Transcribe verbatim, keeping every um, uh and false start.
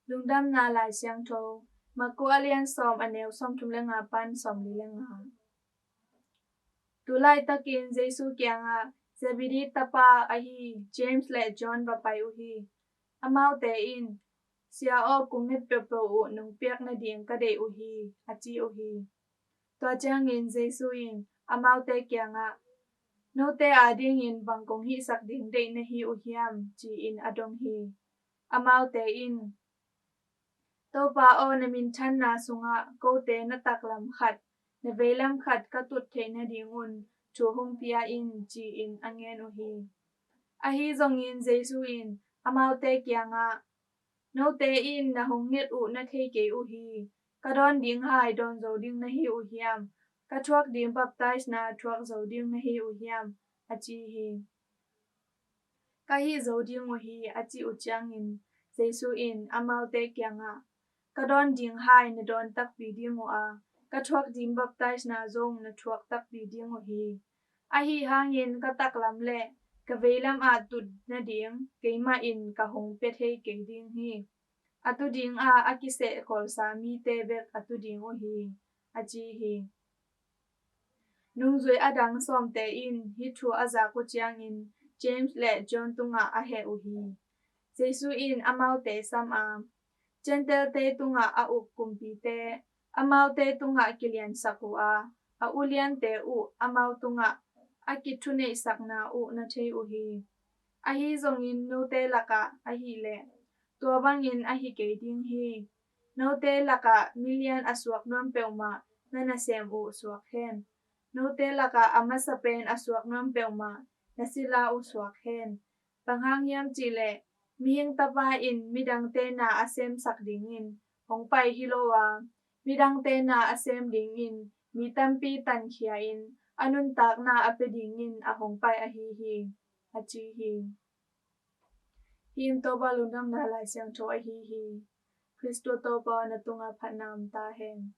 Lungdamna Lai Siangtho, Marku a lian sawm, a neu sawmthum le nga pan sawmli le nga. Tulaitakin Jesu kiangah Zebedi tapa ahi James le John va pai uh hi. Amaute in, "Sia aw, kung nget peuhpeuh uh nong piak nading ka deih uh hi," a ci uh hi. Tua ciangin Jesu in amaute kiangah, "Note adingin bang kong hihsak ding deih na hi uh hiam?" ci-in a dong hi. Amaute in, "Topa aw, na minthanna sungah kote na taklam khat, na veilam khat ka tut theih nadingun thu hong pia in," ci-in a ngen uh hi. Ahi zongin Jesu in amaute kiangah, "Note in na hong nget uh na thei kei uh hi. Ka dawn ding hai dawn zo ding na hi uh hiam? Ka thuak ding baptisena thuak zo ding na hi uh hiam?" a ci hi. "Ka hih zo ding uh hi," a cih uh ciangin Jesu in amaute kiangah, "Ka dawn ding hai na dawn takpi ding uh a, ka thuak ding baptisena zong na thuak takpi ding uh hi. Ahi hangin ka taklam le ka veilam ah tut nading keimah in ka hong pia thei kei ding hi. A tu ding a, a kiseh kholsa mite bek a tu ding uh hi," a ci hi. Nungzui a dang sawmte in hih thu a zak uh ciangin James le John tungah a heh uh hi. Jesu in amaute sam a, "Gentile-te tungah a uk kumpite amaute tungah kiliansak uh a, a uliante uh amau tungah a kithuneihsakna uh na thei uh hi. Ahi zongin note lakah ahih leh tua bangin ahi kei ding hi. Note lakah milian a suak nuam peuhmah na nasem uh suak hen. Note lakah a masa pen a suak nuam peuhmah na sila uh suak hen. Bang hang hiam cih leh, Mihing Tapa in midangte na a semsak dingin hong pai hi lo a, midangte na a sem dingin mi tampi tankhia-in a nuntakna a pia dingin a hong pai ahi hi," a ci hi. Hih in Topa Lungdamna Lai Siangtho ahi hi. Khristu Topa, na tungah phatna om ta hen.